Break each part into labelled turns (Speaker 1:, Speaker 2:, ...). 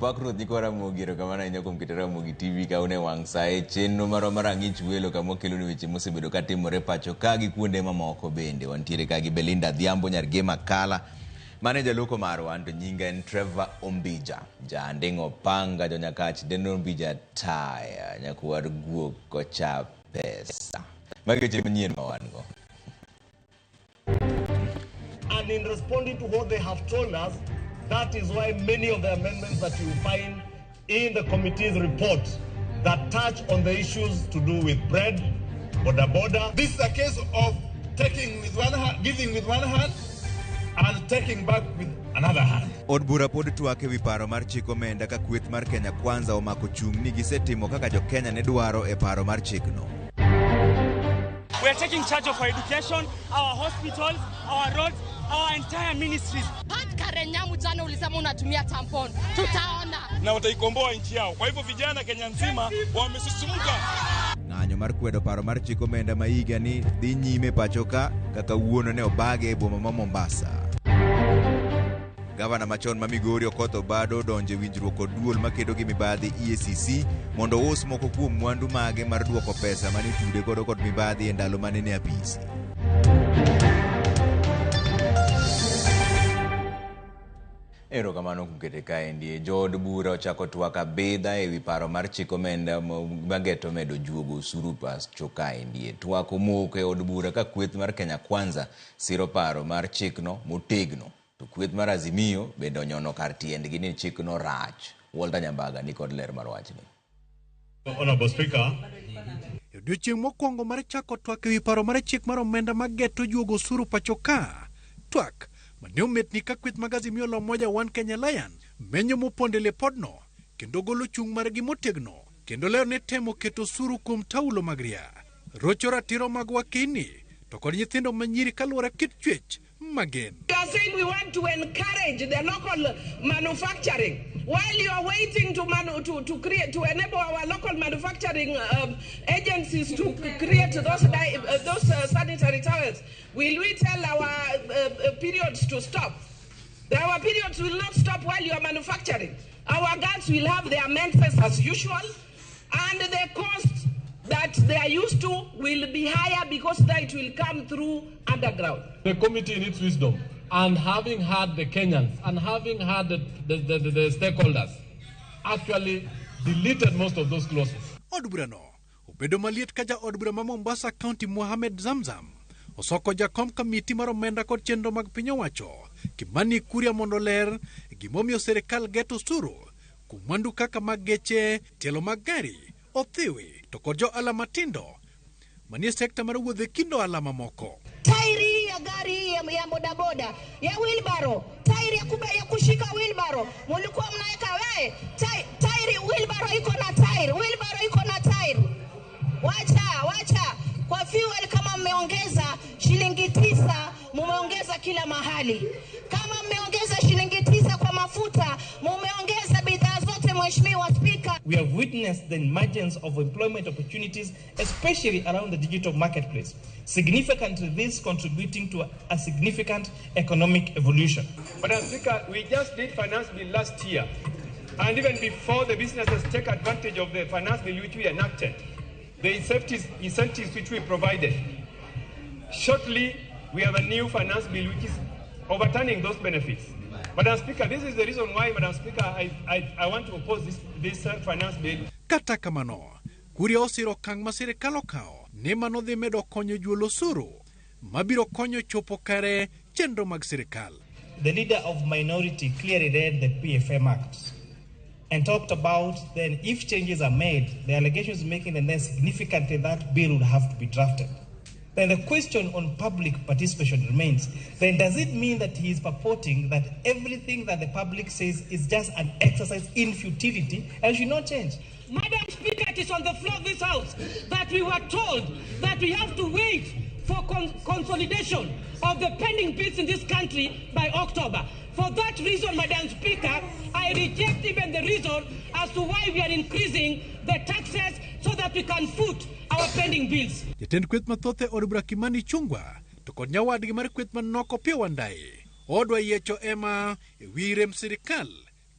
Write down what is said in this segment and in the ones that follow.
Speaker 1: Opak Ruoth nyikwa Ramogi, erokamano ahinya kuom keto Ramogi TV ka un e wang' sa e chenro marwa mar Ang'ich Welo kama wakelonu weche mosebedo ka timore pacho ka gi kuonde mamoko bende. Wantiere ka gi Belinda Adhiambo nyar Gema Kala mane jaloko marwa, anto nyinga en Trevor Ombija, jaanding'o panga jonyakach dendo Ombija taya nyakwar guok kocha pesa. Magi weche manyien ma wan go.
Speaker 2: And in responding to what they have told us, that is why many of the amendments that you find in the committee's report that touch on the issues to do with bread, boda boda.
Speaker 3: This is a case of taking with one hand, giving with one hand and taking back with another hand.
Speaker 1: Od bura pod twak ewi paro mar chik omenda ka kweth mar Kenya Kwanza omako chung' ni gisetimo kaka jo Kenya ne dwaro e paro mar chikno.
Speaker 4: We are taking charge of our education, our hospitals, our roads, our entire ministries.
Speaker 5: Pat Karen Nyamu jana ulisema unatumia tampon. Tutaona.
Speaker 3: Na wataikomboa nchi yao. Kwa hivyo vijana Kenya nzima wamesisimuka.
Speaker 1: Ng'anyo mar kwedo paro mar chik omenda ma higa ni dhi nyime pacho ka kaka wuono ne obage e boma ma Mombasa. Gavana machon ma Migori Okoth Obado odonjo e winjruok kod duol makedo gi mibadhi EACC mondo ous moko kuom mwandu mage mar duoko pesa mane otude godo kod mibadhi e ndalo mane ne apisi. Erokamano kuom kete kaendi. Jood bura ochako twak abidha ewi paro mar chik omenda mageto medo juogo osuru pacho kaendi. Twak omoko e od bura ka kweth mar Kenya Kwanza siro paro mar chikno motegno. To kweth mar Azimio bende onyono kar tiendgi ni chikno rach. Walter Nyambaga ni kod ler mar wachni.
Speaker 2: Honorable Speaker.
Speaker 6: E odiechieng' mokwongo mar chako twak ewi paro mar chik mar omenda mageto juogo osuru pacho ka, twak mane ometni ka kweth mag Azimio la Umoja One Kenya Alliance menyo mopondo e lipodno kendo golo chung' margi motegno kendo lero ni temo keto osuru kuom taulo mag ria, rocho ratiro mag wakeyni to kod nyithindo manyiri kaluwore kit chwech magin.
Speaker 7: You are saying we want to encourage the local manufacturing. While you are waiting to, manu, to create, to enable our local manufacturing agencies to create those sanitary towels, will we tell our periods to stop? Our periods will not stop while you are manufacturing. Our girls will have their menses as usual, and the cost that they are used to will be higher because that will come through underground.
Speaker 8: The committee in its wisdom, and having had the Kenyans and having had the stakeholders, actually deleted most of those clauses.
Speaker 6: Od burano obedo maliet ka jaod bura ma Mombasa County Mohamed Zamzam osoko jakom kamiti mar omenda kod chenro mag piny owacho Kimani Kuria mondo oler gimomiyo sirikal geto osuru kuom mwandu kaka mag geche, tielo mag gari, othiwi to kod jo ohala matindo manie sekta mar wuoth e kind ohala mamoko.
Speaker 9: Tairi ya gari ya bodaboda ya wheelbarrow, tairi ya kushika wheelbarrow mulikuwa mnaweka we tairi, wheelbarrow iko na tairi, wheelbarrow iko na tairi. Wacha, wacha kwa fuel, kama mmeongeza shilingi 9 mumeongeza kila mahali. Kama mmeongeza shilingi 9 kwa mafuta, mumeongeza bidhaa zote, Mheshimiwa Spika.
Speaker 10: We have witnessed the emergence of employment opportunities, especially around the digital marketplace. Significantly, this contributing to a significant economic evolution.
Speaker 11: Madam Speaker, we just did finance bill last year, and even before the businesses take advantage of the finance bill which we enacted, the incentives which we provided. Shortly, we have a new finance bill which is overturning those benefits. Madam Speaker, this is the reason why, Madam Speaker, I want to oppose this finance bill.
Speaker 6: Kata kamano, Kuria osiro okang' ma sirikal okawo ni mano dhi medo konyo juolo osuru mabiro konyo chopo kare chenro mag sirikal.
Speaker 10: The leader of minority clearly read the PFM Act and talked about then if changes are made, the allegations making, and then significantly that bill would have to be drafted. Then the question on public participation remains. Then does it mean that he is purporting that everything that the public says is just an exercise in futility and should not change?
Speaker 4: Madam Speaker, it is on the floor of this House that we were told that we have to wait for consolidation of the pending bills in this country by October. For that reason, Madam Speaker, I reject even the reason as to why we are increasing the taxes so that we can foot our pending bills.
Speaker 6: Jatend kweth mathoth e od bura Kimani Ichung'wah to kod nyawadgi mar kweth manok Opiyo Wandayi odwa yiecho ema e wi rem sirikal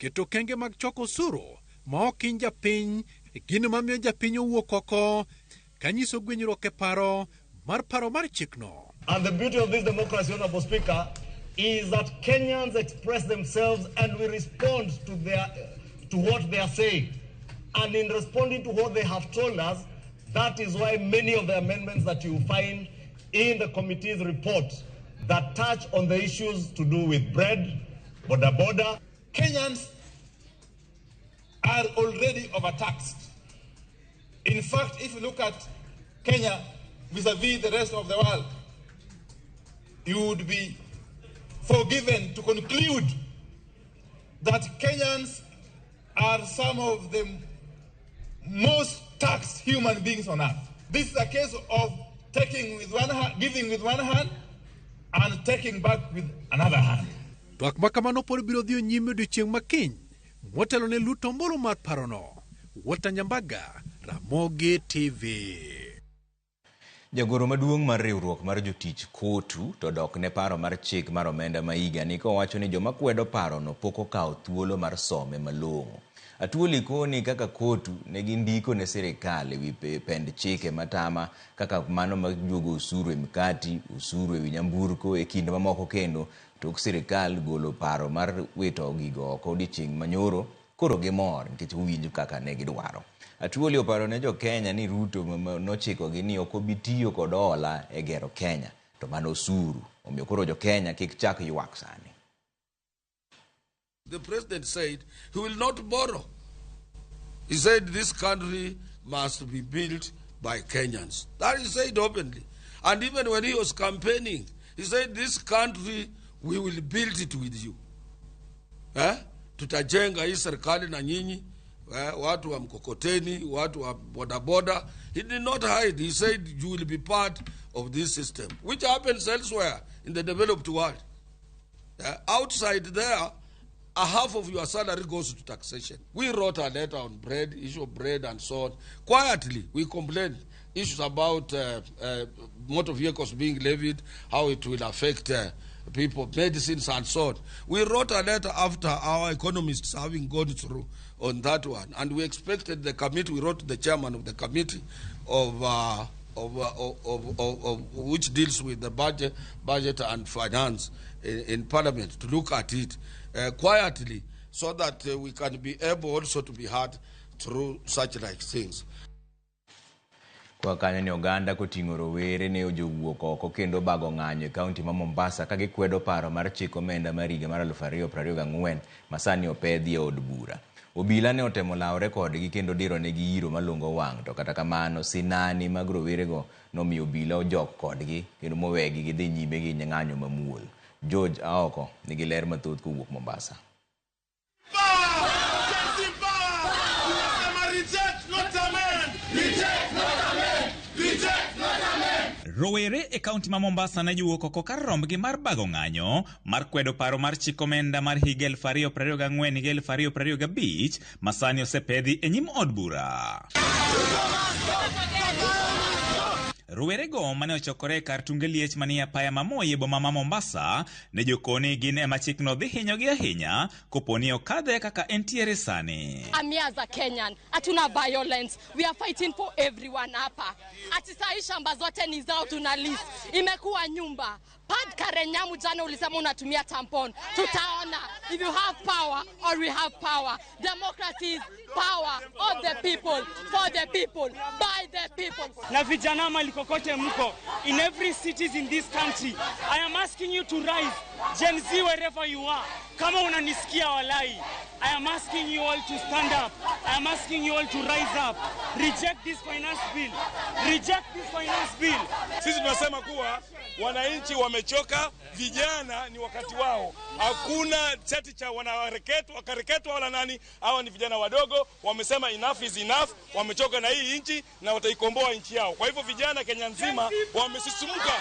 Speaker 6: Keto okenge mag choko osuru ma ok hiny japiny e gino mamiyo japiny owuok oko kanyiso gwenyruok e paro mar paro mar chikno.
Speaker 2: And the beauty of this democracy, Honorable Speaker, is that Kenyans express themselves and we respond to what they are saying. And in responding to what they have told us, that is why many of the amendments that you find in the committee's report that touch on the issues to do with bread, boda boda.
Speaker 3: Kenyans are already overtaxed. In fact, if you look at Kenya vis-a-vis the rest of the world, you would be forgiven to conclude that Kenyans are some of the most taxed human beings on earth. This is a case of taking with one hand, giving with one hand and taking back with another hand.
Speaker 6: Twak ma kamano pod biro dhi nyime odiochieng' ma kiny motelo ne luto ombulu mar parono. Walter Nyambaga, Ramogi TV.
Speaker 1: Jagoro maduong' mar riwruok mar jotich KOTU to dok ne paro mar chik mar omenda ma higani kowacho ni joma kwedo parono pok okawo thuolo mar some malong'o. Atuoli koni kaka KOTU ne gindiko ne sirikal ewi pend chike matama kaka mano mag juogo osuru e mkati, osuru ewi nyamburko e kind mamoko kendo tok sirikal golo paro mar wito gigo oko odiochieng' manyoro koro gimor nikech owinjo kaka ne gidwaro. Atuoli oparo ne jo-Kenya ni Ruto nochikogi ni ok obi tiyo kod hola e gero Kenya to mana osuru. Omiyo koro jo-Kenya kik chak ywak sani.
Speaker 12: The president said he will not borrow. He said this country must be built by Kenyans. That he said openly. And even when he was campaigning, he said this country, we will build it with you. Eh? Tutajenga hii serikali na nyinyi, watu wa mkokoteni, watu wa bodaboda. He did not hide. He said you will be part of this system, which happens elsewhere in the developed world. Outside there, a half of your salary goes to taxation. We wrote a letter on bread, issue of bread and so on. Quietly, we complained issues about motor vehicles being levied, how it will affect people, medicines and so on. We wrote a letter after our economists having gone through on that one, and we expected the committee, we wrote to the chairman of the committee of which deals with the budget and finance in Parliament to look at it quietly so that we can be able also to be heard through such like things.
Speaker 1: Kwa kanyo ni oganda koting'o rowere ne ojowuok oko kendo bago ng'anyo e kaunti ma Mombasa ka gikwedo paro mar chik omenda mar higa mar 2024 ma sani opedhi e od bura. Obila ne otemo lawre kodgi kendo diro negi iro malungo wang' to kata kamano sinani mag rowerego nomiyo obila ojok kodgi kendo mowegi gidhi nyime gi ng'anyo mamuol. George Aoko nigi ler mathoth kowuok Mombasa.
Speaker 13: Rowere e kaunti ma Mombasa ne jowuok oko kar rombgi mar bago ng'anyo mar kwedo paro mar chik omenda mar higa 2024-2025 ma sani osepedhi e nyim od bura. Rowerego mane ochokore kar tunge liech manie apaya ma Moi e boma ma Mombasa ne jokoni gin ema chikno dhi hinyogi ahinya koponi okadhe kaka entiere sani.
Speaker 5: I'm here as a Kenyan. Hatuna violence. We are fighting for everyone hapa. Ati sahi shamba zote ni zao tuna lease. Imekuwa nyumba. Pad Karen Nyamu jana ulisema unatumia tampon. Tutaona if you have power or we have power. Democracy is power of the people, for the people, by the people.
Speaker 14: Na vijana malikokote mko, in every cities in this country, I am asking you to rise. Gen Z wherever you are, kama unanisikia walai, I am asking you all to stand up. I am asking you all to rise up. Reject this finance bill. Reject this finance bill.
Speaker 15: Sisi tunasema kuwa wananchi wamechoka, vijana ni wakati wao. Hakuna cheti cha wanareketwa wala nani, hawa ni vijana wadogo, wamesema enough is enough, wamechoka na hii nchi na wataikomboa nchi yao. Kwa hivyo vijana Kenya nzima wamesisimuka.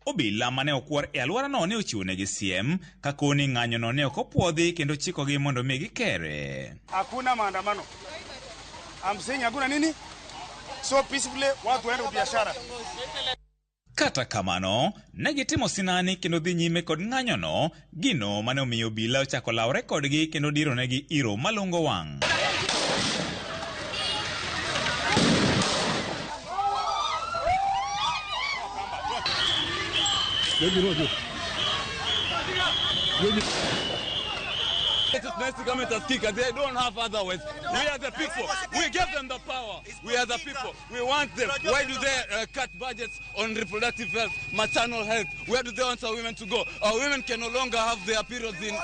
Speaker 13: Obila mane okwor e alworano ne ochiwonegi siem kakoni ng'anyono ne ok opuodhi kendo chikogi mondo mi gikere.
Speaker 16: Hakuna maandamano. I'm saying hakuna nini? So peacefully watu waende biashara.
Speaker 13: Kata kamano, ne gitimo sinani kendo dhi nyime kod ng'anyono, gino mane omiyo obila ochako lawre kodgi kendo dironegi iro malungo wang'.
Speaker 16: They don't have otherwise. We are the people. We gave them the power. We are the people. We want them. Why do they cut budgets on reproductive health, maternal health? Where do they want our women to go? Our women can no longer have their periods in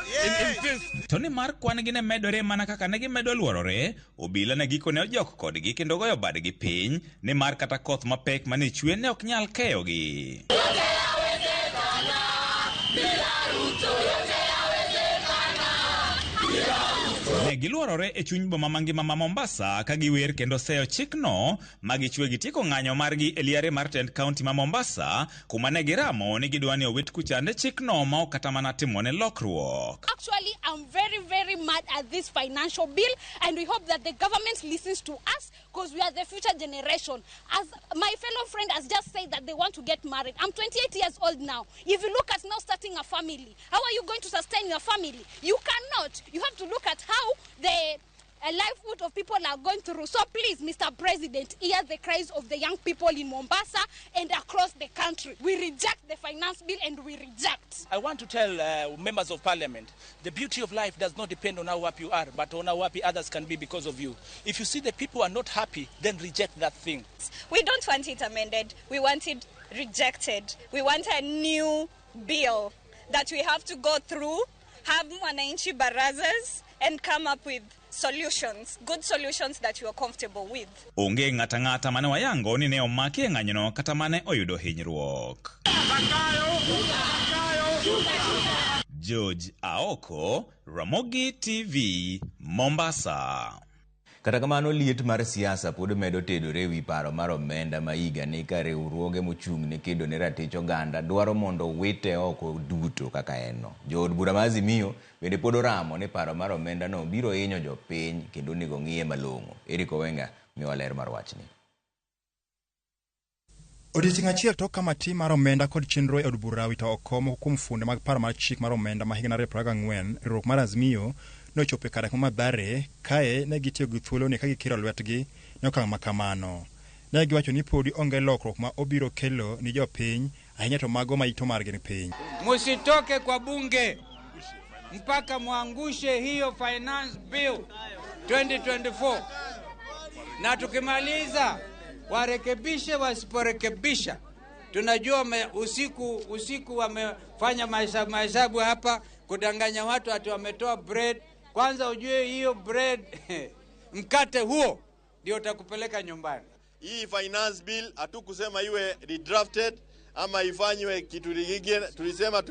Speaker 16: peace.
Speaker 13: To nimar kwan gi ne medore mana kaka ne gimedo luorore, obila ne gikone ojok kodgi kendo goyo badgi piny, nimar kata koth mapek mane chwe ne ok nyal keyogi. Ne giluorore e chuny boma mangima ma Mombasa ka giwer kendo seyo chikno ma gichwe gitieko ng'anyo margi e liare mar tend kaunti ma Mombasa, kuma ne giramo ni gidwa ni owit kuchande chikno ma ok kata mana timone lokruok.
Speaker 5: Actually, I'm very, very mad at this financial bill, and we hope that the government listens to us because we are the future generation. As my fellow friend has just said that they want to get married. I'm 28 years old now. If you look at now starting a family, how are you going to sustain your family? You cannot. You have to look at how the livelihood of people are going through. So please, Mr. President, hear the cries of the young people in Mombasa and across the country. We reject the finance bill and we reject.
Speaker 17: I want to tell members of parliament, the beauty of life does not depend on how happy you are, but on how happy others can be because of you. If you see the people are not happy, then reject that thing.
Speaker 18: We don't want it amended. We want it rejected. We want a new bill that we have to go through, have mwananchi barazas, and come up with solutions, good solutions that you are comfortable with.
Speaker 13: Onge ng'ata ng'ata mane wayango ni ne omaki e ng'anyono kata mane oyudo hinyruok. George Aoko, Ramogi TV, Mombasa.
Speaker 1: Kata kamano, liet mar siasa pod medo tedore ewi paro mar omenda ma higani ka riwruoge mochung' ne kedo ne ratich oganda dwaro mondo wite oko duto kaka en no. Jood bura ma Azimio bende pod oramo ni paro mar omenda no biro hinyo jopiny kendo onego ng'iye malong'o. Eric Owenga miyowa ler mar wachni.
Speaker 19: Odiechieng' achiel tok kamati mar omenda kod chenro e od bura wito oko moko kuom fuonde mag paro mar chik mar omenda ma higa 2024, riwruok mar Azimio nochopo e kar dak ma Mathare kae ne gitiyo gi thuoloni ka gikiro lwetgi ne okang' ma kamano. Ne giwacho ni podi onge lokruok ma obiro kelo ni jopiny, ahinya to mago ma yuto margi ni piny.
Speaker 20: Musitoke kwa bunge mpaka mwangushe hiyo finance bill 2024, na tukimaliza warekebishe, wasiporekebisha tunajua usiku wamefanya mahesabu hapa kudanganya watu ati wametoa bread. Kwanza ujue hiyo bread mkate huo ndio utakupeleka nyumbani.
Speaker 21: Hii finance bill hatukusema iwe redrafted ama ifanywe kitu kingine, tulisema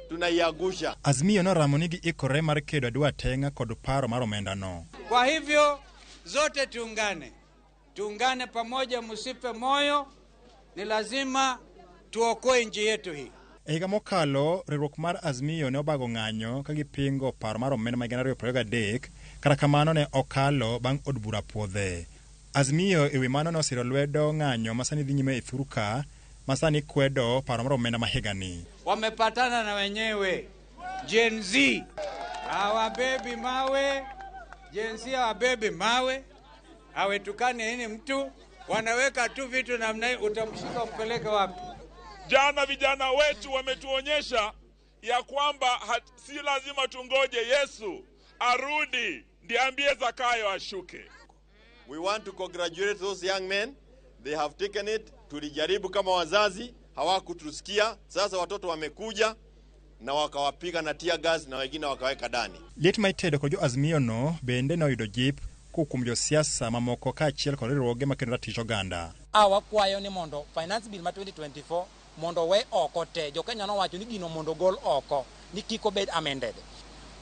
Speaker 21: tunaiagusha.
Speaker 19: Azimio noramo ni giikore mar kedo adwa teng'a kod paro mar omenda no.
Speaker 20: Kwa hivyo zote tuungane pamoja, msife moyo, ni lazima tuokoe nchi yetu hii.
Speaker 19: E higa mokalo, riwruok mar Azimio ne obago ng'anyo ka gipingo paro mar omenda ma 2023, kata kamano ne okalo bang' od bura puodhe. Azimio ewi mano ne osiro lwedo ng'anyo ma sani dhi nyime e thurka ma sani kwedo paro mar omenda ma higani.
Speaker 20: Wamepatana na wenyewe Gen Z hawabebi mawe, Gen Z hawabebi mawe, hawetukani nini mtu, wanaweka tu vitu namna hii, utamshika umpeleke wapi?
Speaker 22: Jana vijana wetu wametuonyesha ya kwamba si lazima tungoje Yesu arudi ndiye ambie Zakayo ashuke.
Speaker 21: We want to congratulate those young men. They have taken it. Tulijaribu kama wazazi, hawakutusikia. Sasa watoto wamekuja na wakawapiga na tear gas na wengine wakaweka ndani.
Speaker 19: Liet ma itedo kod jo Azimio no bende noyudo jip kowuok kuom josiasa mamoko kaachiel kod riwruoge makedo ratich oganda.
Speaker 23: Wakwayo ni mondo finance bill ma 2024 mondo we oko te. Jo Kenya nowacho ni gino mondo gol oko, ni kik obed amended.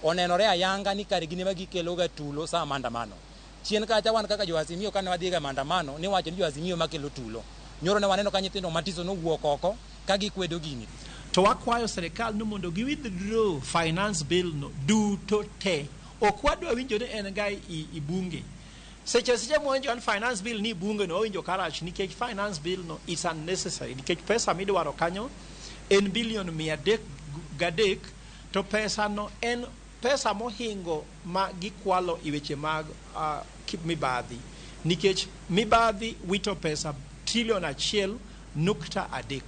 Speaker 23: Onenore ayanga ni kar gine ma gikeloga tulo sa maandamano. Chien kacha wan kaka jo Azimio kane wadhi ga maandamano, ni wacho ni jo Azimio makelo tulo. Nyoro ne waneno ka nyithindo matiso nowuok oko ka gikwedo gini.
Speaker 24: To wakwayo serikal ni mondo gi withdraw finance bill no duto te. Ok wadwa winjo ni en ga i bunge. Seche seche mwawinjo ni finance bill ni bunge no wawinjo karach nikech finance bill no is unnecessary nikech pesa midwaro kanyo en bilion 303 to pesa no en pesa mohingo ma gikwalo e weche mag mibadhi nikech mibadhi wito pesa trilion 1.3.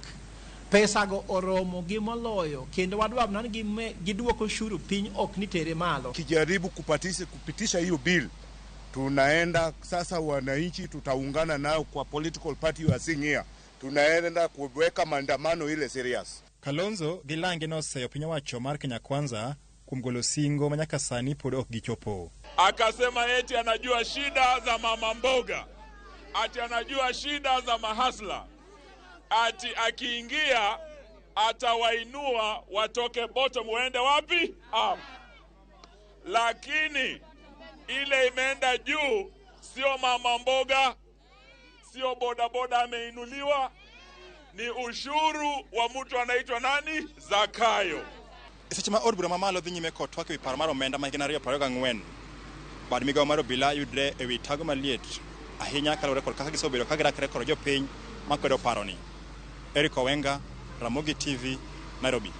Speaker 24: Pesago oromo gi moloyo kendo wadwa mana ni giduoko ushuru piny ok ni tere malo.
Speaker 7: Kijaribu kupitisha hiyo bill, tunaenda sasa, wananchi tutaungana nao kwa political party you are seeing here, tunaenda kuweka maandamano ile serious.
Speaker 19: Kalonzo gi lange noseyo piny owacho mar Kenya Kwanza kuom golo singo ma nyaka sani pod ok gichopo.
Speaker 22: Akasema eti anajua shida za mama mboga, ati anajua shida za mahasla, ati akiingia atawainua watoke bottom waende wapi? Up. Lakini ile imeenda juu, sio mama mboga, sio bodaboda ameinuliwa, ni ushuru wa mtu anaitwa nani? Zakayo.
Speaker 19: Seche ma od bura mamalo dhi nyime kod twak ewi paro mar omenda ma higa 2024, bad migao mar obila yudre ewi tago maliet ahinya kaluwore kod kaka gisebedo ka girakre kod jopiny makwedo paroni. Eric Owenga, Ramogi TV, Nairobi.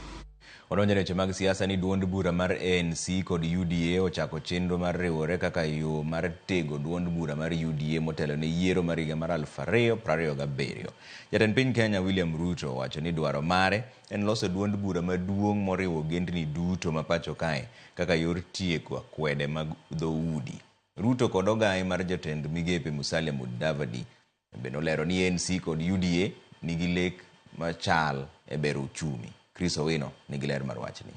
Speaker 1: Odonjo e weche mag siasa ni duond bura mar ANC kod UDA ochako chenro mar riwore kaka yo mar tego duond bura mar UDA motelo ne yiero mar higa mar 2027. Jatend piny Kenya William Ruto owacho ni dwaro mare en loso duond bura maduong' moriwo ogendni duto ma pacho kae kaka yor tieko akwede mag dhoudi. Ruto kod ogaye mar jotend migepe Musalia Mudavadi bende olero ni ANC kod UDA nigi lek machal e bero uchumi. Chris Owino nigi ler mar wachni.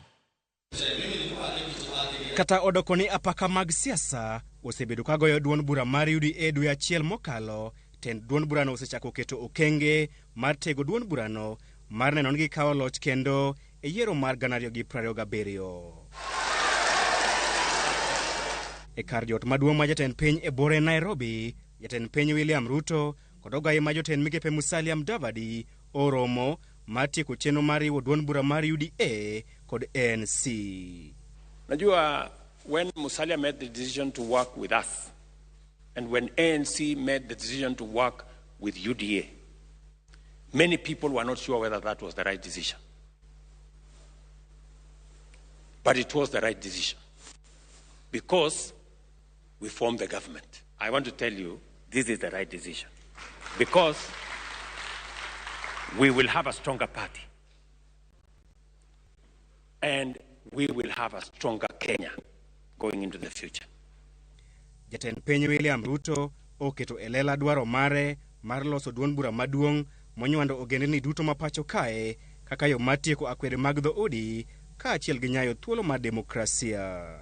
Speaker 8: Kata odoko ni apaka mag siasa osebedo ka goyo duond bura mar UDA dwe achiel mokalo, tend duond burano osechako keto okenge mar tego duond burano mar neno ni gikawo loch kendo e yiero mar 2027. E kar jot maduong' ma jatend piny e bore Nairobi, jatend piny William Ruto kod ogaye ma jotend migepe Musalia Mudavadi oromo mar tieko chenro mar riwo duond bura mar UDA kod ANC.
Speaker 9: Najua when Musalia made the decision to work with us and when ANC made the decision to work with UDA, many people were not sure whether that was the right decision. But it was the right decision because we formed the government. I want to tell you this is the right decision because we will have a stronger party and we will have a stronger Kenya going into the future.
Speaker 8: Jatend piny William Ruto oketo e lela dwaro mare mar loso duond bura maduong' monywando ogendni duto ma pacho kae kaka yo mar tieko akwede mag dhoudi kaachiel gi nyayo thuolo mar demokrasia.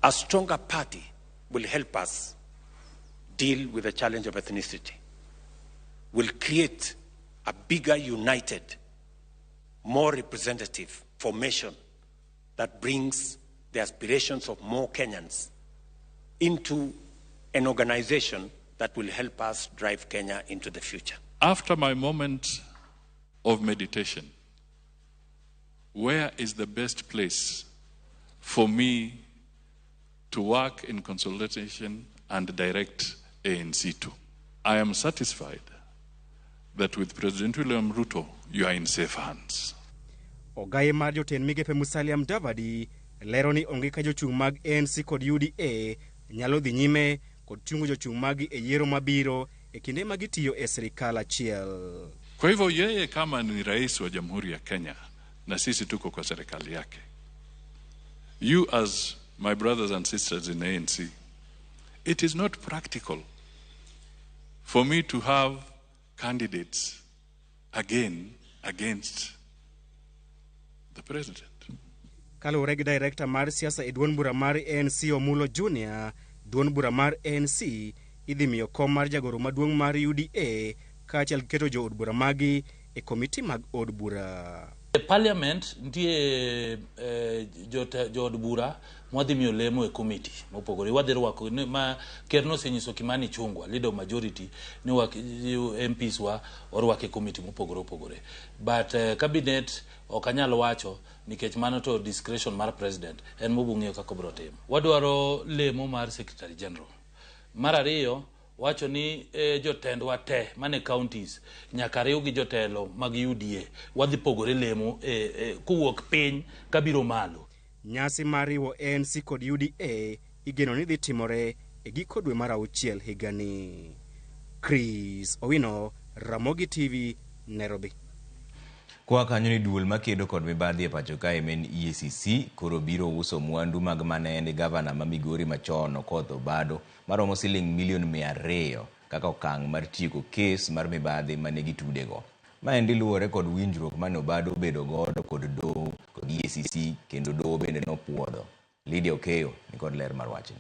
Speaker 9: A stronger party will help us deal with the challenge of ethnicity, will create a bigger, united, more representative formation that brings the aspirations of more Kenyans into an organization that will help us drive Kenya into the future.
Speaker 11: After my moment of meditation, where is the best place for me to work in consultation and direct ANC to? I am satisfied that with President William Ruto, you are in safe hands.
Speaker 8: Ogaye mar jotend migepe Musalia Mudavadi lero ni onge ka jochung' mag ANC kod UDA nyalo dhi nyime kod chungo jochung' maggi e yiero mabiro e kinde ma gitiyo e sirikal achiel.
Speaker 11: Kwa hivyo yeye kama ni rais wa Jamhuri ya Kenya na sisi tuko kwa serikali yake, you as my brothers and sisters in ANC, it is not practical for me to have candidates again against the president.
Speaker 8: Kaluwore gi director mar siasa e duond bura mar ANC Omulo Junior, duond bura mar ANC idhi miyo kom mar jagoro maduong' mar UDA kaachiel gi keto jood bura magi e komiti mag od bura.
Speaker 25: E parliament nitie jood bura mwadhi miyo lemo e committee mopogore. Wadhi rwako ma ker nosenyiso Kimani Ichung'wa, leader of majority, ni MPs wa orwak e committee mopogore opogore. But cabinet ok anyal wacho nikech mano to discretion mar president en mobung'eyo kaka obiro timo. Wadwaro lemo mar secretary general Mar ariyo, wacho ni jotendwa te mane counties nyaka riw gi jotelo mag UDA. Wadhi pogore lemo kowuok piny kabiro malo.
Speaker 8: Nyasi mar riwo ANC kod UDA igeno ni dhi timore e giko dwe mar auchiel higani. Chris Owino, Ramogi TV, Nairobi.
Speaker 1: Kwa kanyo ni duol makedo kod mibadhi e pacho kae en EACC koro biro uso mwandu mag mane en gavana ma Migori machon Okoth Obado maromo siling milion 200 kaka okang' mar tieko kes mar mibadhi mane gitudego. Maendi luwore kod winjruok mane Obado obedo godo kod doho kod EACC kendo doho bende nopuodho. Lydia Okeyo nikod ler mar wachni.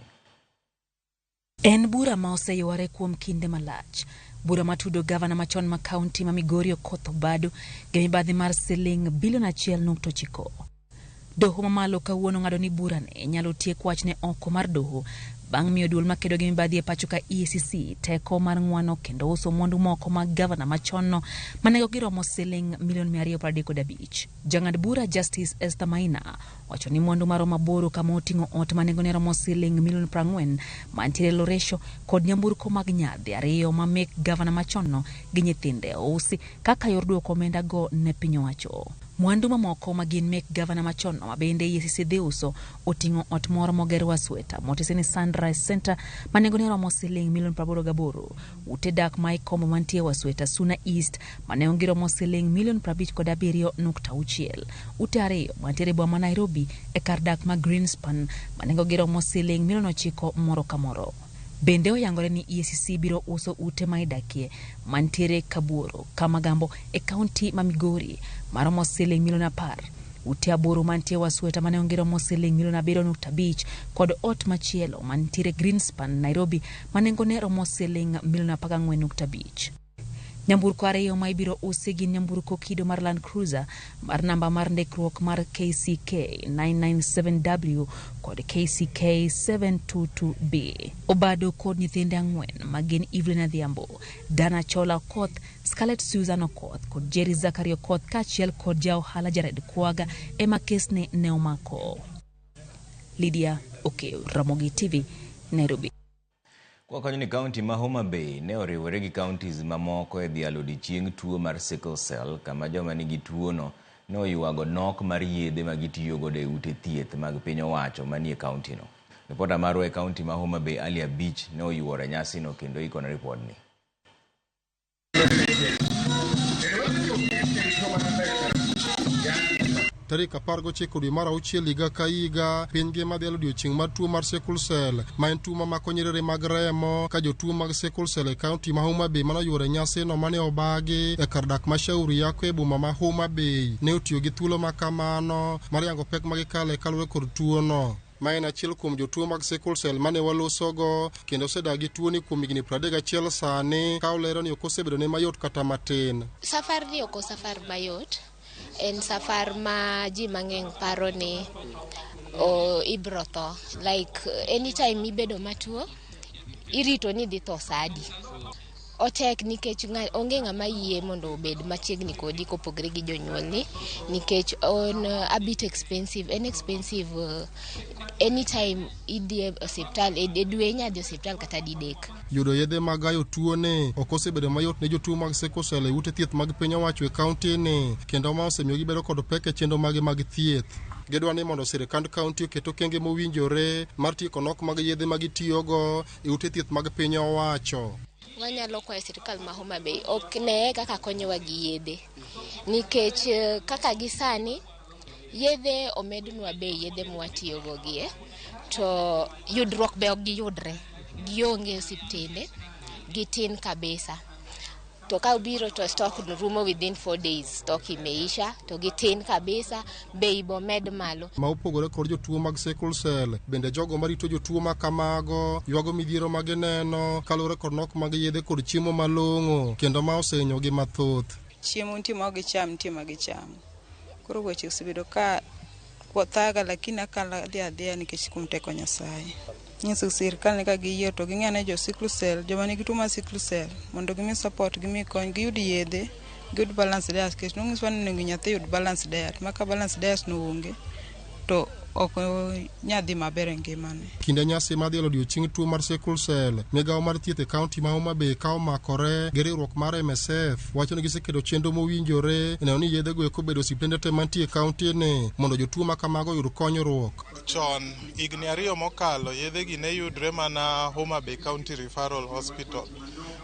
Speaker 2: En bura ma oseyware kuom kinde malach. Bura matudo gavana machon ma kaunti ma Migori Okoth Obado gi mibadhi mar siling bilion 1.9. Doho mamalo kawuono ng'ado ni burani nyalo tiek wachne oko mar doho bang' miyo duol makedo gi mibadhi e pacho ka EACC teko mar ng'wano kendo uso mwandu moko mag gavana machonno ma nengogi romo siling milion 235. Jang'ad bura Justice Esther Maina wacho ni mwandu maromo aboro kama oting'o ot ma nengone romo siling milion 40 mantiere Loresho kod nyamburko mag nyadhi ariyo ma mek gavana machonno gi nyithinde ousi kaka yor duoko omenda go ne piny owacho. Mwandu mamoko ma gin mek gavana machonno ma bende EACC dhi uso oting'o ot moro moger Wasweta motisi ni Sunrise Center ma nengone romo siling milion 88, ute dak ma ikombo mantie Wasweta Suna East ma nengogi romo siling milion 57.6, ute ariyo mantiere boma ma Nairobi e kar dak ma Greenspan ma nengogi romo siling milion 9 moro ka moro. Bende oyangore ni EACC biro uso ute ma idakie mantiere Kabuoro, Kamagambo e kaunti ma Migori maromo siling milion 10, ute aboro mantie Wasweta ma nengogi romo siling milion 7.5 kod ot machielo mantiere Greenspan Nairobi ma nengone romo siling milion 14.5. Nyamburko ariyo ma ibiro usi gin nyamburko kido mar Land Cruiser mar namba mar ndikruok mar KCK 997W kod KCK 722B. Obado kod nyithinde ang'wen ma gin Evelyn Adhiambo, Dana Chola Okoth, Scarlett Susan Okoth kod Jerry Zachary Okoth kaachiel kod ja ohala Jared Kwaga ema kesne ne omako. Lydia Okeyo, Ramogi TV, Nairobi.
Speaker 1: Kwa kanyo ni kaunti ma Homa Bay ne oriwore gi counties mamoko e dhialo odiechieng tuo mar sickle cell kama joma nigi tuono ne oywago nok mar yedhe ma gitiyo godo e ute thieth mag piny owacho manie kauntino. Ripota marwa e kaunti ma Homa Bay Ali Abich ne oyuoro e nyasino kendo ikone ripodni.
Speaker 3: Tarik 19 dwe mar auchiel higa ka higa, piny ngima dhialo odiechieng' mar tuo mar sickle cell, ma en tuo mamako nyiriri mag remo, ka jotuo mag sickle cell e kaunti ma Homa Bay mane oyuoro e nyasino mane obagi e kar dak ma Shauri Yako e boma ma Homa Bay ne otiyo gi thuolo ma kamano mar yango pek ma gikale kaluwore kod tuono. Ma en achiel kuom jotuo mag sickle cell mane walosogo kendo osedak gi tuoni kuom higni 31 sani, ka olero ni ok osebedo ne mayot kata matin.
Speaker 4: Safar ni ok safar mayot. En safar ma ji mang'eny paro ni ibro tho. Like anytime ibedo matuo, irito ni idhi tho sa adi. Otek nikech onge ng'ama yie mondo obed machiegni kodi kopogre gi jonyuolni nikech on a bit expensive. En expensive anytime idhi e osiptal, e dwe inya dhi osiptal kata didek.
Speaker 3: Yudo yedhe mag gayo tuoni ok osebedo mayot ne jotuo mag sickle cell e ute thieth mag piny owacho e kaunti ni, kendo ma osemiyo gibedo kod pek e chenro mage mag thieth. Gidwa ni mondo sirikand kaunti oket okenge mowinjore mar tieko nok mag yedhe ma gitiyogo e ute thieth mag piny owacho.
Speaker 4: Wanyalo kwayo sirikal ma Homa Bay ok neye kaka konyowa gi yedhe, nikech kaka gi sani yedhe omednwa bei yedhe mwatiyogo gie, to yudruok be ok giyudre, gionge osiptende, gitin kabisa. To ka obiro to stock rumo within 4 days, stock imeisha, to gitin kabisa, bei bomed malo.
Speaker 3: Ma opogore kod jotuo mag sickle cell, bende jogo marito jotuo ma kamago ywago midhiero ma gineno kaluwore kod nok mag yedhe kod chiemo malong'o, kendo ma osehinyogi mathoth.
Speaker 6: Chiemo nitie ma ok gicham, nitie ma gichamo. Koro weche osebedo ka thaga, lakini akalo adhi adhiya nikech kuom teko Nyasaye. Nyiso sirkal ni ka giyie to ging'e ne jo sickle cell, joma nigi tuo mar sickle cell, mondo gimi support, gimi kony, giyud yedhe, giyud balance diet, nikech nonyiswa ni onego nyathi yud balance diet, ma ka balance diet no onge, to ok onyal dhi maber e ngimane.
Speaker 3: Kinde nyasi mar dhialo odiochieng' tuo mar sickle cell, migawo mar thieth e kaunti ma Homa Bay ka omakore gi riwruok mar MSF wacho ni giseketo chenro mowinjore e neno ni yedhego eko obedo osiptende te mantie e kaunti ni mondo jotuo ma kamago oyud konyruok.
Speaker 10: Chon, higni 2 mokalo, yedhegi ne yudre mana Homa Bay County Referral Hospital.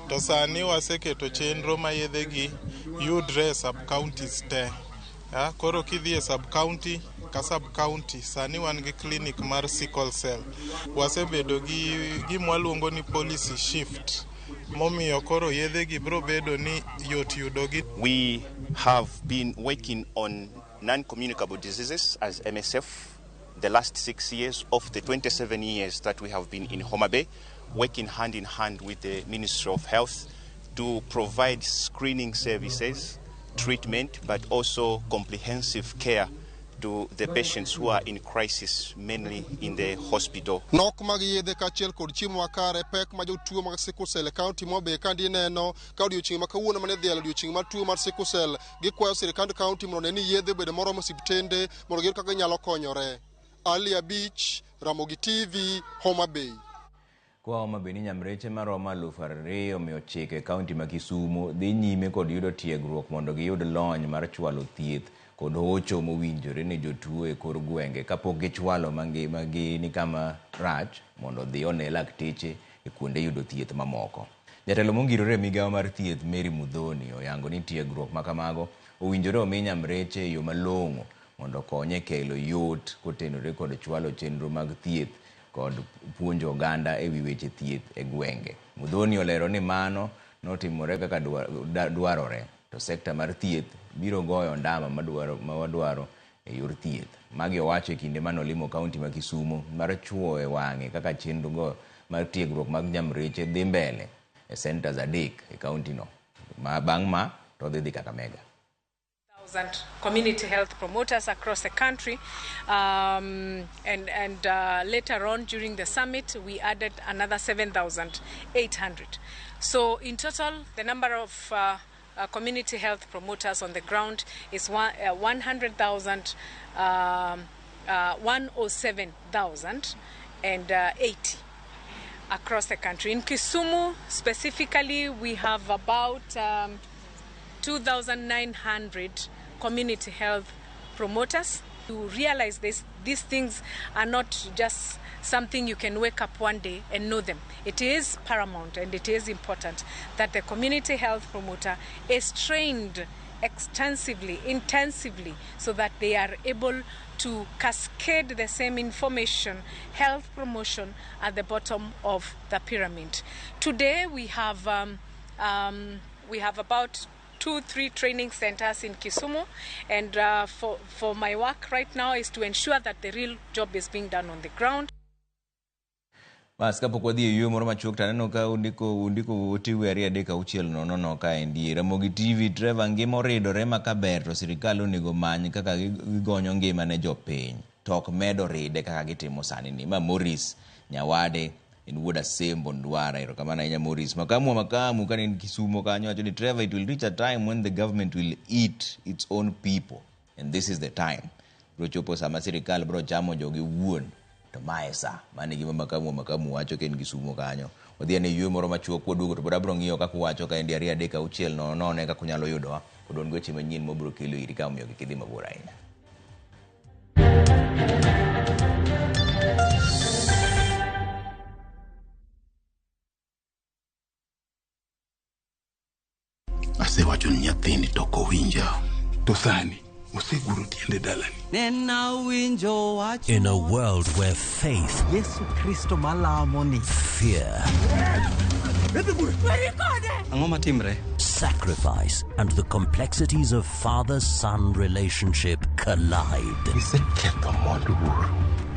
Speaker 10: To sani waseketo chenro ma yedhegi yudre e sub-counties te. Koro kidhi e sub-county ka sub-county, sani wan gi clinic mar sickle cell. Wasebedo gi gima waluongo ni policy shift, momiyo koro yedhegi biro bedo ni yot yudogi.
Speaker 12: We have been working on non-communicable diseases as MSF the last 6 years of the 27 years that we have been in Homa Bay, working hand in hand with the Ministry of Health to provide screening services, treatment, but also comprehensive care to the patients who are in crisis, mainly in the hospital.
Speaker 3: Nok mag yedhe kaachiel kod chiemo makare pek ma jotuo mag sickle cell e kaunti ma Homa Bay kandi neno ka odiochieng' ma kawuono mane dhialo odiochieng' mar tuo mar sickle cell gikwayo sirikand kaunti mondo one ni yedhe obedo moromo osiptende mondo giyud kaka ginyalo konyore. Ali Abich, Ramogi TV, Homa Bay.
Speaker 1: Kwa Homa Bay ni nyamreche maromo 2,900 e kaunti ma Kisumu dhi nyime kod yudo tiegruok mondo giyud lony mar chwalo thieth kod hocho mowinjore ne jotuo e kor gwenge kapok gichwalo mangimagi ni kama rach mondo odhi one lakteche e kuonde yudo thieth mamoko. Jatelo mongirore e migawo mar thieth Mary Muthoni oyango ni tiegruok ma kamago owinjore omi nyamreche e yo malong'o mondo okony e kelo yot kotenore kod chwalo chenro mag thieth kod puonjo oganda e wi weche thieth e gwenge. Muthoni olero ni mano notimore kaka dwarore to sekta mar thieth biro goyo ndama ma wadwaro e yor thieth. Magi owacho e kinde mane olimo kaunti ma Kisumu mar chuo e wang'e kaka chenro go mar tiegruok mag nyamreche dhi mbele e centers 3 e kaunti no. Ma bang' ma to dhi Kakamega.
Speaker 14: Community health promoters across the country, and later on during the summit we added another 7,800. So in total the number of community health promoters on the ground is 100,000, 107,080 across the country. In Kisumu specifically we have about 2,900 community health promoters. You realize these things are not just something you can wake up one day and know them. It is paramount and it is important that the community health promoter is trained extensively, intensively, so that they are able to cascade the same information, health promotion, at the bottom of the pyramid. Today we have about 2-3 training centers in Kisumu, and for my work right now is to ensure that the real job is being done on the ground.
Speaker 1: Bas kapok wadhi e yueyo moro machuok to aneno ka undiko otiwe 2 3 6 0 0 kaendi. Ramogi TV Trevor ngima oridore ma kaber to sirikal onego many kaka gigonyo ngima ne jopiny to ok medo ride kaka gitimo sani ni. Ma Morris Nyawade en wuod Asembo Ndwara. Erokamano ahinya Morris. Makamu ka en Kisumu kanyo wacho ni Trevor, it will reach a time when the government will eat its own people and this is the time. Biro chopo sama sirikal biro chamo jogi wuon to mae sa. Mano e gima Makamu wacho ka en Kisumu kanyo. Wadhi ane yueyo moro machuok kwaduogo to pod abiro ng'iyo kaka uwacho kaendi 2 3 6 0 0 kaka unyalo yudowa kod wan gi weche manyien mabiro kelo iri ka omiyo kik idhi mabor ahinya.
Speaker 15: Asewacho ni nyathini to ok owinja. To sani oseguro tiende dalani.
Speaker 16: In a world where faith,
Speaker 26: Yesu Kristo malamo ni,
Speaker 16: fear,
Speaker 26: Ang'o matimre?
Speaker 16: sacrifice, and the complexities of father-son relationship collide.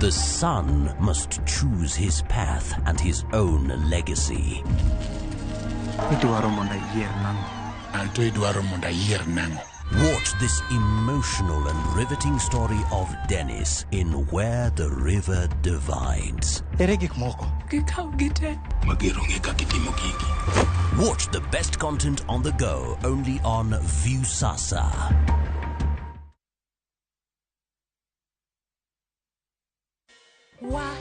Speaker 16: The son must choose his path and his own legacy.
Speaker 26: Idwaro mondo ayier nang'o?
Speaker 15: Anto idwaro mondo ayier nang'o?
Speaker 16: Watch this emotional and riveting story of Dennis in Where the River Divides.
Speaker 26: Ere gik moko?
Speaker 14: Gikaw gite.
Speaker 15: Mager onge kaka itimo gigi.
Speaker 16: Watch the best content on the go only on Viusasa.
Speaker 5: Wa,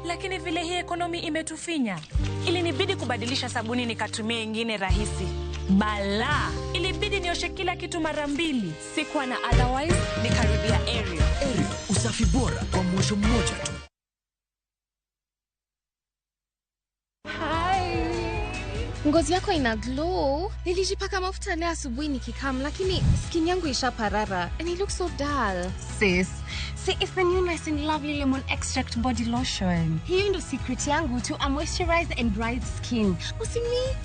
Speaker 5: lakini vile hii ekonomi imetufinya, ilinibidi kubadilisha sabuni nikatumia ingine rahisi. Bala, ilibidi nioshe kila kitu mara mbili. Sikuwa na otherwise, nikarudia Ariel.
Speaker 13: Ariel, usafi bora kwa mwosho mmoja tu.
Speaker 4: Ngozi yako ina glow. Nilijipaka mafuta leo asubuhi nikikam, lakini skin yangu ishaparara and it looks so dull.
Speaker 14: Sis, see, it's the new Nice and Lovely Lemon Extract Body Lotion.
Speaker 4: Hiyo ndo secret yangu to a moisturized and bright skin. Usimix.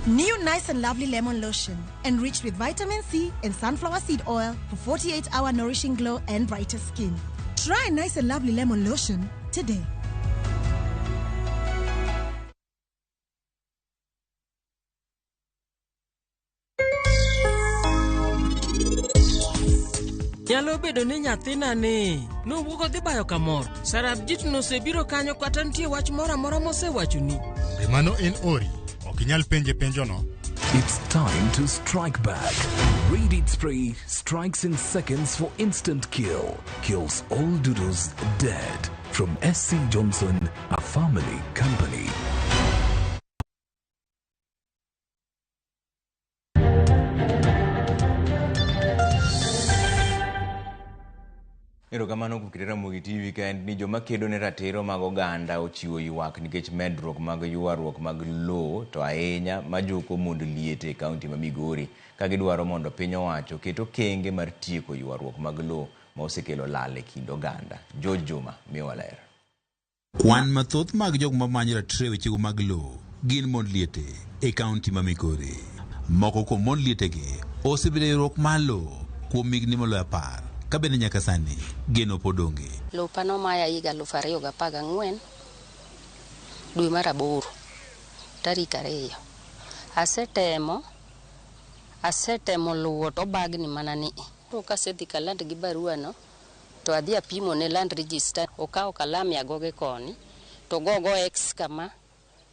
Speaker 17: New Nice and Lovely Lemon Lotion, enriched with vitamin C and sunflower seed oil for 48-hour nourishing glow and brighter skin. Try Nice and Lovely Lemon Lotion today.
Speaker 18: Nyalo bedo ni nyathina ni nowuok odhi bayo kamoro. Sarabjit nosebiro kanyo kata nitie wach moro amora mosewachoni.
Speaker 20: Be mano en ori? Ok inyal penje penjono.
Speaker 21: It's time to strike back. Raid Spray strikes in seconds for instant kill. Kills all doodles dead. From SC Johnson, a family company.
Speaker 1: Erokamano kuom kite Ramogi TV ka en ni joma kedo ne ratiro mag oganda ochiwo ywak nikech medruok mag ywaruok mag lowo to ahinya majoko mond liete e kaunti ma Migori ka gidwaro mondo piny owacho oket okenge mar tieko ywaruok mag lowo ma osekelo lal e kind oganda. George Juma miyowa ler.
Speaker 15: Kwan mathoth mag jok mamanyo ratiro e wechego mag lowo gin mond liete e kaunti ma Migori. Moko kuom mond lietegi osebedo e ywaruok mar lowo kuom higni moloyo 10 ka bende nyaka sani geno pod onge.
Speaker 27: Lopa nomaya higa 2014 dwe mar 8 tarik 2. Asetemo luwo to bagni mana ni. To kasedhi kaland gi barua no to adhi apimo ne land register, okawo kalam ya goge koni to gogo x kama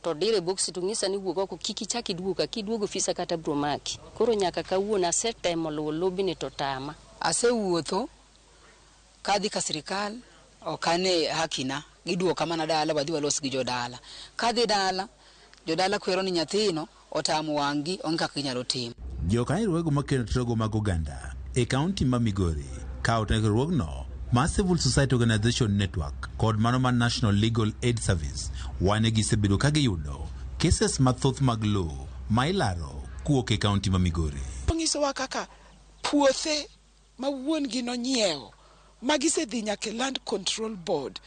Speaker 27: to dire box to ng'isa ni wuog oko kik ichak iduog ka kiduogo ofisa kata bro maki. Koro nyaka kawuono asetemo luwo lobni to tama.
Speaker 28: Asewuotho kadhi ka sirikal ok ane hakina, giduoka mana dala wadhi walos gi jodala. Kadhi dala, jodala kwero ni nyathino otamo wang'gi onge kaka ginyalo timo.
Speaker 15: Jokanyo riwruoge makedo ratiro mag oganda e kaunti ma Migori ka otenore riwruogno mar Civil Society Organization Network kod mano mar National Legal Aid Service wane gisebedo ka giyudo cases mathoth mag lowo ma ilaro kuwuok e kaunti ma Migori.
Speaker 29: Onyisowa kaka puothe ma wuon gi nonyiewo ma gisedhi nyaka e Land Control Board,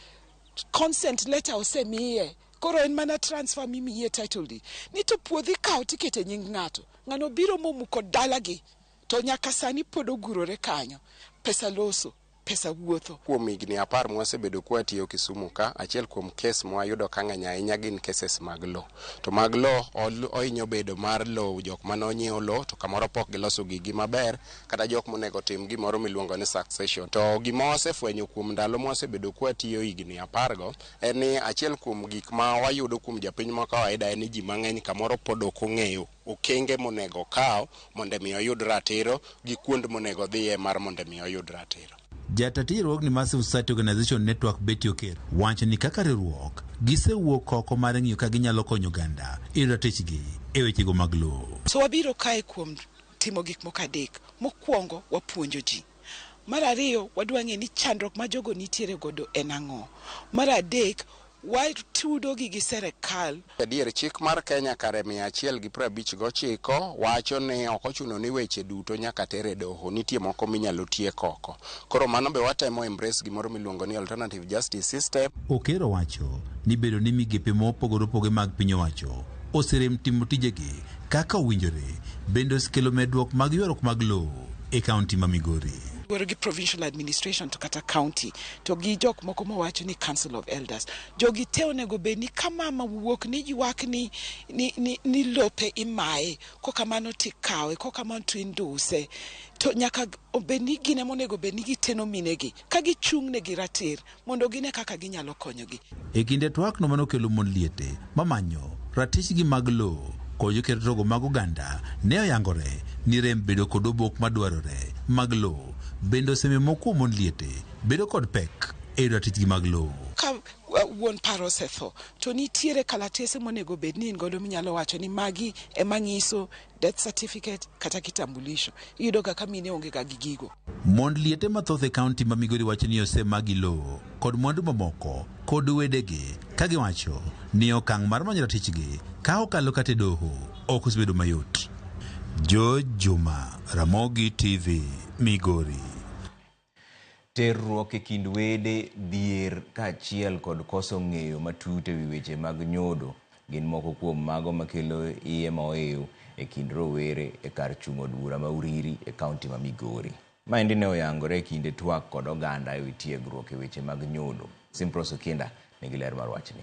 Speaker 29: consent letter osemiye, koro en mana transfer mimiye title deed ni to puodho ikawo tikete e nying ng'ato, ng'ano biro momuko dalagi to nyaka sani pod ogurore kanyo, pesa loso, pesa wuotho.
Speaker 30: Kuom higni 10 mwasebedo kwatiyo Kisumu ka, achiel kuom kes mwayudo ka ng'eny ahinya gin cases mag lowo. To mag lowo ohinyo bedo mar lowo jok mane onyiewo lowo to kamoro pok giloso gigi maber, kata jok monego tim gimoro miluongo ni succession. To gima wasefwenyo kuom ndalo mwasebedo kwatiyo higni 10 go en ni achiel kuom gik ma wayudo kuom japiny ma kawaida en ni ji mang'eny kamoro pod ok ong'eyo okenge monego okaw mondo mi oyud ratiro gi kuond monego odhiye mar mondo mi oyud ratiro.
Speaker 15: Jata tij riwruogni mar Civil Society Organization Network Betty Oker wacho ni kaka riwruok gisewuok oko mar ng'iyo ka ginyalo konyo oganda e yudo ratichgi e wechego mag lowo.
Speaker 29: So wabiro kae kuom timo gik moko 3. Mokwongo wapuonjo ji. Mar ariyo wadwa ng'e ni chandruok ma jogo nitiere godo en ang'o. Mar adek watudo gi gi serikal.
Speaker 30: Adier chik mar Kenya kare 159 wacho ni ok ochuno ni weche duto nyaka ter e doho, nitie moko minyalo tiek oko. Koro mano be watemo embrace gimoro miluongo ni alternative justice system.
Speaker 15: Okero wacho ni bedo ni migepe mopogore opogore mag piny owacho oserem timo tijegi kaka owinjore bende osekelo medruok mag ywaruok mag lowo e kaunti ma Migori.
Speaker 29: Luwore gi provincial administration to kata county to gi jok moko mowacho ni council of elders. Jogi te onego bed ni ka mama wuok ni ywak ni lope imaye, kokamano tikawe, kokamano to induse. To nyaka obed ni gin ema onego bed ni giteno minegi ka gichung' negi ratir mondo gine kaka ginyalo konyogi.
Speaker 15: E kinde twak no manokelo mond liete mamanyo ratichgi mag lowo kod joketo rogo mag oganda ne oyangore ni rem bedo kod obok madwarore mag lowo bende osemiyo moko kuom mond liete bedo kod pek e yudo ratichgi mag lowo.
Speaker 29: Ka wuon paro osetho to nitiere kalatese monego bed ni in godo minyalo wacho ni magi ema ng'iso death certificate kata kitambulisho. Iyudo ga ka mine onge ga gi gigo.
Speaker 15: Mond liete mathoth e kaunti ma Migori wacho ni osemagi lowo kod mwandu mamoko kod wedegi ka giwacho ni okang' mar manyo ratichgi ka okalo kata e doho ok osebedo mayot. George Juma, Ramogi TV, Migori.
Speaker 1: Terruok e kind wede, dhier kaachiel kod koso ng'eyo matut e wi weche mag nyodo gin moko kuom mago makelo iye ma oiw e kind rowere e kar chung' od bura ma Uriri e kaunti ma Migori. Maendi ne oyangore e kinde twak kod oganda e wi tiegruok e weche mag nyodo. Simpros Okinda nigi ler mar wachni.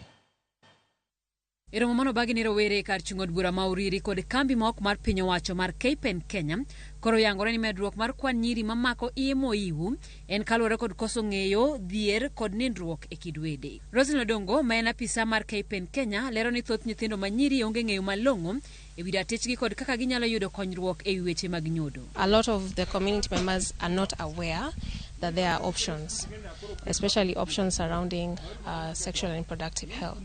Speaker 2: E romo manobagi ne rowere e kar chung' od bura ma Uriri kod kambi ma ok mar piny owacho mar KPEN Kenya, koro oyangore ni medruok mar kwan nyiri mamako iye moiwu en kaluwore kod koso ng'eyo, dhier kod nindruok e kind wede. Roselyn Odongo ma en apisa mar KPEN Kenya lero ni thoth nyithindo ma nyiri onge ng'eyo malong'o e wi ratichgi kod kaka ginyalo yudo konyruok e wi weche mag nyodo.
Speaker 7: A lot of the community members are not aware that there are options, especially options surrounding sexual and reproductive health,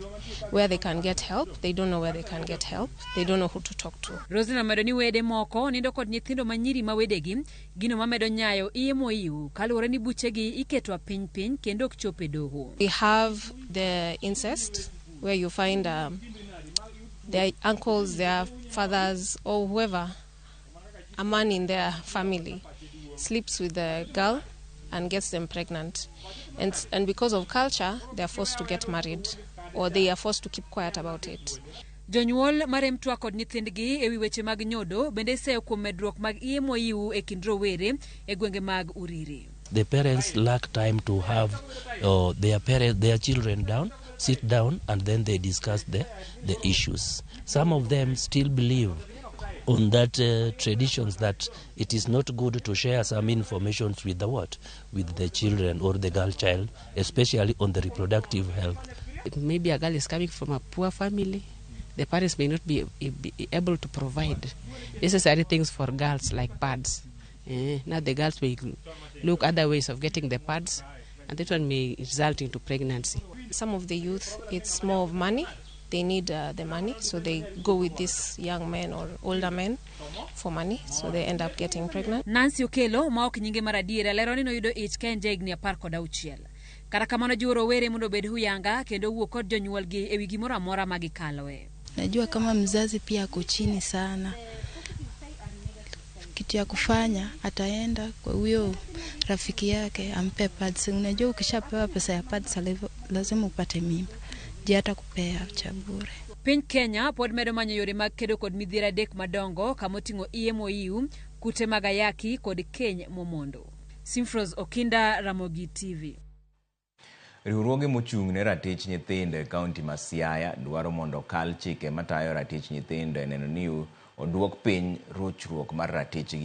Speaker 7: where they can get help. They don't know where they can get help. They don't know who to talk to.
Speaker 2: Roselyn omedo ni wede moko nindo kod nyithindo ma nyiri ma wedegi, gino mamedo nyayo iye moiw kaluwore ni buchegi iketo apiny piny kendo ok chop e doho.
Speaker 7: We have the incest, where you find their uncles, their fathers, or whoever, a man in their family, sleeps with the girl and gets them pregnant. And because of culture, they are forced to get married, or they are forced to keep quiet about it.
Speaker 2: Jonyuol marem twak kod nyithindgi e wi weche mag nyodo bende iseyo kuom medruok mag iye moiw e kind rowere e gwenge mag Uriri.
Speaker 8: The parents lack time to have their children down, sit down, and then they discuss the issues. Some of them still believe on that traditions that it is not good to share some information with the what? With the children or the girl child, especially on the reproductive health.
Speaker 9: Maybe a girl is coming from a poor family. The parents may not be able to provide necessary things for girls like pads. Now the girls may look other ways of getting the pads, and that one may result into pregnancy.
Speaker 7: Some of the youth, it's more of money. They need the money, so they go with these young men or older men for money, so they end up getting pregnant.
Speaker 2: Nancy Okelo, ma ok nyinge mar adiera, lero ni noyudo ich ka en jahigni 16. Kata kamano jiwo rowere mondo obed huyanga kendo wuo kod jonyuolgi e wi gimoro amora ma gikaloe.
Speaker 11: Najua kama mzazi pia ako chini sana, kitu ya kufanya ataenda kwa huyo rafiki yake ampe pads. Unajua ukishapewa pesa ya pads lazima upate mimba, je hata kupea cha bure.
Speaker 2: Piny Kenya pod medo manyo yore mag kedo kod midhiero adek madongo kamoting'o iye moiw, kute mag ayaki kod keny momondo. Simfros Okinda, Ramogi TV.
Speaker 1: Riwruoge mochung' ne ratich nyithindo e kaunti ma Siaya dwaro mondo okal chike matayo ratich nyithindo e neno ni oduok piny rochruok mar ratichgi.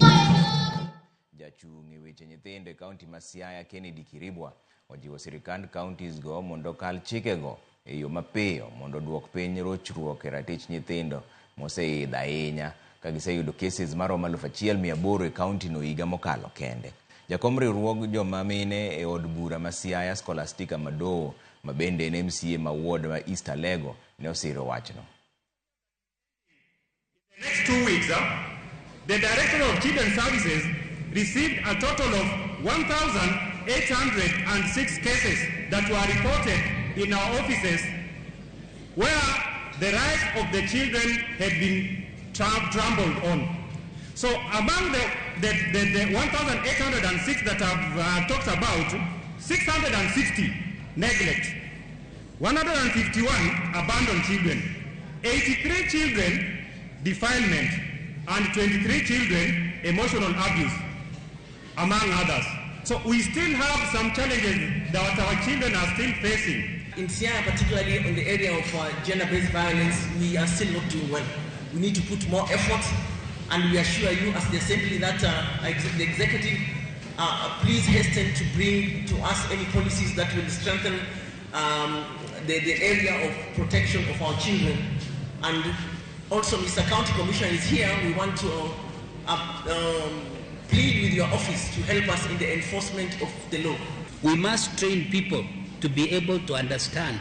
Speaker 1: Jachung' e weche nyithindo e kaunti ma Siaya Kennedy Kiribwa ojiwo sirikand counties go mondo okal chikego e yo mapiyo mondo oduok piny rochruok e ratich nyithindo moseidho ahinya ka giseyudo cases maromo 1800 e kaunti no higa mokalo kende. Jakom riwruog joma mine e od bura ma Siaya Scholastica Madowo ma bende en MCA ma ward ma East Alego ne osiro wachno.
Speaker 19: In the next 2 weeks, the Director of Children's Services received a total of 1,806 cases that were reported in our offices where the rights of the children had been trampled on. So among the 1,806 that I've talked about, 660 neglect, 151 abandoned children, 83 children defilement, and 23 children emotional abuse, among others. So we still have some challenges that our children are still facing.
Speaker 22: In Siaya, particularly in the area of gender-based violence, we are still not doing well. We need to put more effort, and we assure you as the Assembly that the Executive, please hasten to bring to us any policies that will strengthen the area of protection of our children. And also, Mr. County Commissioner is here. We want to plead with your office to help us in the enforcement of the law.
Speaker 3: We must train people to be able to understand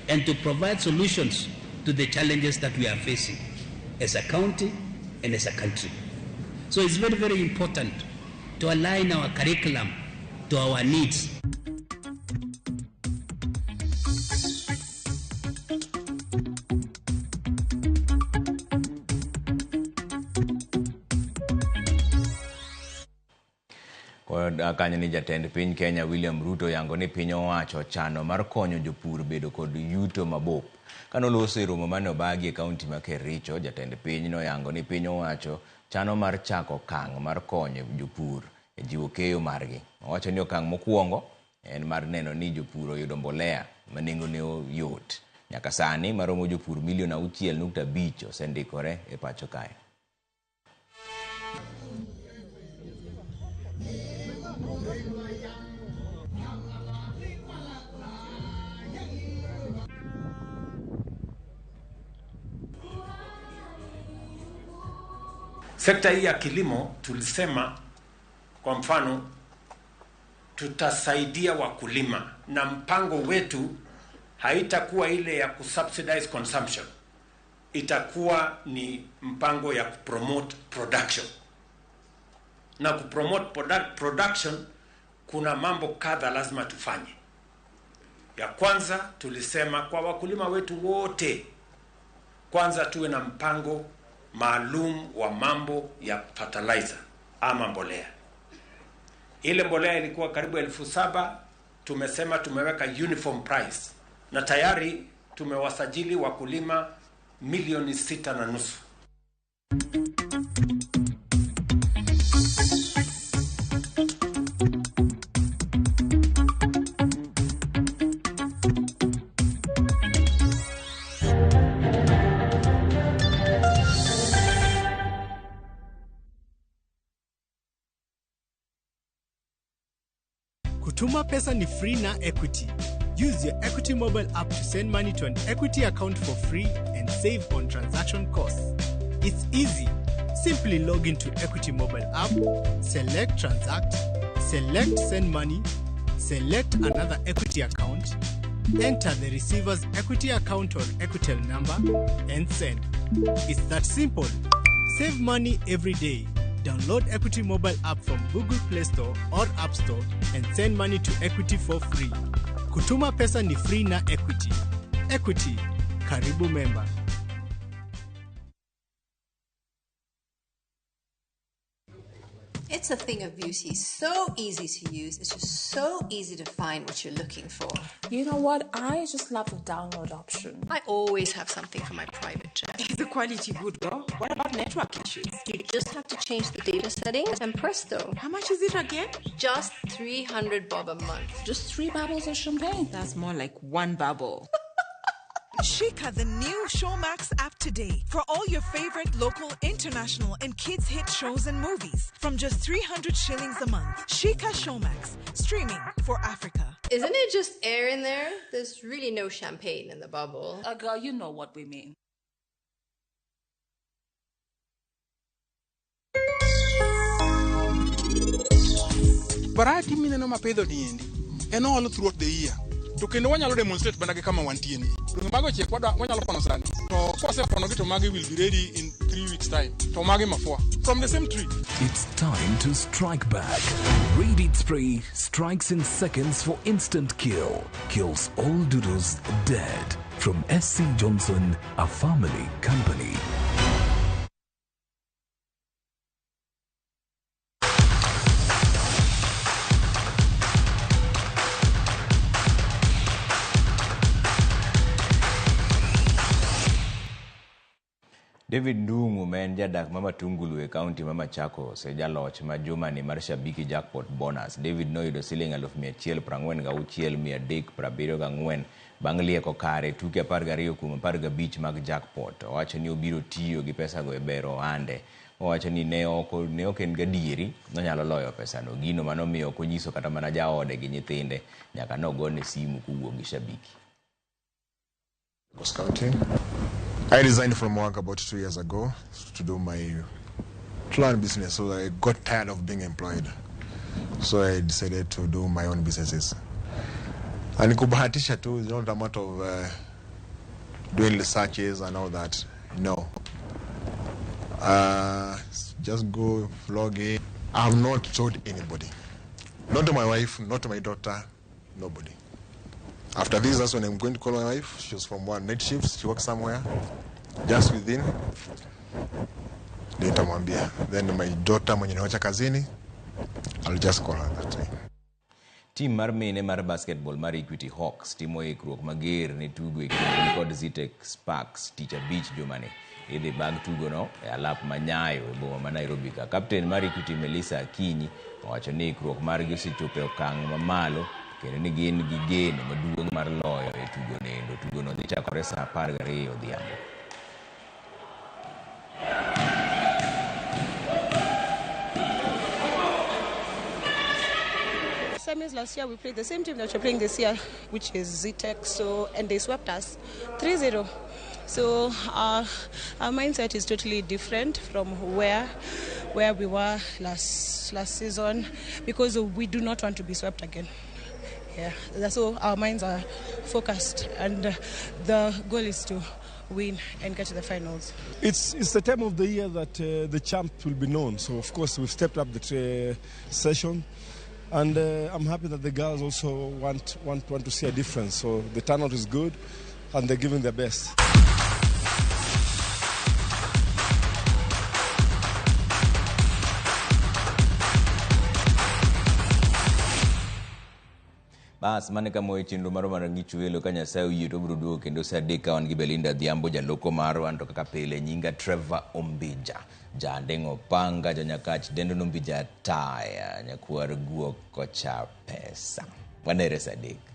Speaker 3: and to provide solutions to the challenges that we are facing as a county and as a country. So it's very, very important to align our curriculum to our needs.
Speaker 1: Kanyo ni jatend piny Kenya William Ruto yango ni piny owacho chano mar konyo jopur bedo kod yuto mabup. Kanoloso e romo mane obagi e kaunti ma Kericho, jatend piny noyango ni piny owacho chano mar chako okang' mar konyo jopur e jiwo keyo margi. Owacho ni okang' mokwongo en mar neno ni jopur oyudo mbolea ma nengone yot. Nyaka sani maromo jopur milion 6.5 osendikore e pacho kae.
Speaker 5: Sekta hii ya kilimo tulisema kwa mfano tutasaidia wakulima, na mpango wetu haitakuwa ile ya kusubsidize consumption, itakuwa ni mpango ya kupromote production. Na kupromote production kuna mambo kadha lazima tufanye. Ya kwanza tulisema kwa wakulima wetu wote, kwanza tuwe na mpango maalum wa mambo ya fertilizer ama mbolea. Ile mbolea ilikuwa karibu 7,000, tumesema tumeweka uniform price na tayari tumewasajili wakulima milioni 6.5.
Speaker 6: Kutuma pesa ni free na Equity. Use your Equity mobile app to send money to an Equity account for free and save on transaction costs. It's easy. Simply log into Equity mobile app, select Transact, select Send Money, select another Equity account, enter the receiver's Equity account or Equitel number, and send. It's that simple. Save money every day. Download Equity mobile app from Google Play Store or App Store and send money to Equity for free. Kutuma pesa ni free na Equity. Equity, karibu member.
Speaker 10: It's a thing of beauty, so easy to use. It's just so easy to find what you're looking for.
Speaker 12: You know what? I just love the download option.
Speaker 10: I always have something for my private jet.
Speaker 16: Is the quality good though? What about network issues?
Speaker 10: You just have to change the data settings and presto.
Speaker 16: How much is it again?
Speaker 10: Just 300 bob a month.
Speaker 12: Just 3 bubbles of champagne.
Speaker 16: That's more like 1 bubble.
Speaker 23: Shika the new Showmax app today for all your favorite local, international, and kids hit shows and movies from just 300 shillings a month. Shika Showmax, streaming for Africa.
Speaker 10: Isn't it just air in there? There's really no champagne in the bubble.
Speaker 12: Girl, you know what we mean.
Speaker 24: Variety mineno mapidho niendi en all throughout the year. To kendo wanyalo demonstrate mana gi kama wantie ni. Mago chiek wanyalo pono sani. To kwasepono gi to magi will be ready in 3 weeks time. To magi mafua from the same tree.
Speaker 21: It's time to strike back. Read Spray strikes in seconds for instant kill. Kills all doodles dead. From SC Johnson, a family company.
Speaker 1: David Ndung'u ma en jadak ma Matungulu e kaunti ma Machakos e jaloch ma jumani mar Shabiki Jackpot Bonus. David noyudo siling 146,374 bang' lieko kare tuke 12 kuom 15 mag jackpot. Owacho ni obiro tiyo gi pesago e bero ohande. Owacho ni ne ok en gadieri nonyalo loyo pesano. Gino manomiyo ok onyiso kata mana jaode gi nyithinde nyaka nogone simu kowuok gi Shabiki.
Speaker 25: County. I resigned from work about 2 years ago to do my plan business, so I got tired of being employed. So I decided to do my own businesses. And kubahatisha too, it's not a matter of doing researches and all that. No. Just go vlogging. I have not told anybody. Not to my wife, not to my daughter, nobody. After this, that's when I'm going to call my wife. She's from one night shift. She works somewhere, just within. Nitamwambia. Then my daughter mwenye niwacha kazini, I'll just call her that time.
Speaker 1: Tim mar mine mar basketball mar Equity Hawks timo ikruok mager ne tugo e kindgi kod Zetech Sparks tich abich jumani. Idhi bag tugono e alap ma Nyayo e boma ma Nairobi ka. Kapten mar Equity Melissa Akinyi owacho ni ikruok margi osechopo e okang' mamalo kendo ni gin gi geno maduong' mar loyo e tugo nendo. Tugono dhi chakore saa 12 odhiambo.
Speaker 4: Semis last year we played the same team that we're playing this year, which is Zetech, so, and they swept us 3-0. So our mindset is totally different from where we were last season, because we do not want to be swept again. Yeah, so our minds are focused, and the goal is to win and get to the finals.
Speaker 13: It's the time of the year that the champ will be known. So of course we've stepped up the session. And I'm happy that the girls also want to see a difference. So the turnout is good, and they're giving their best.
Speaker 1: Bas mane kama weche chenro marwa mar Ng'ich Welo ka Nyasaye oyie to obiro duogo kendo saa 3 ka wan gi Belinda Adhiambo jaloko marwa to kaka pile nyinga Trevor Ombija jandeng'o panga janyakach dendo nombija taya nyakwar guok kocha pesa wanere saa 3.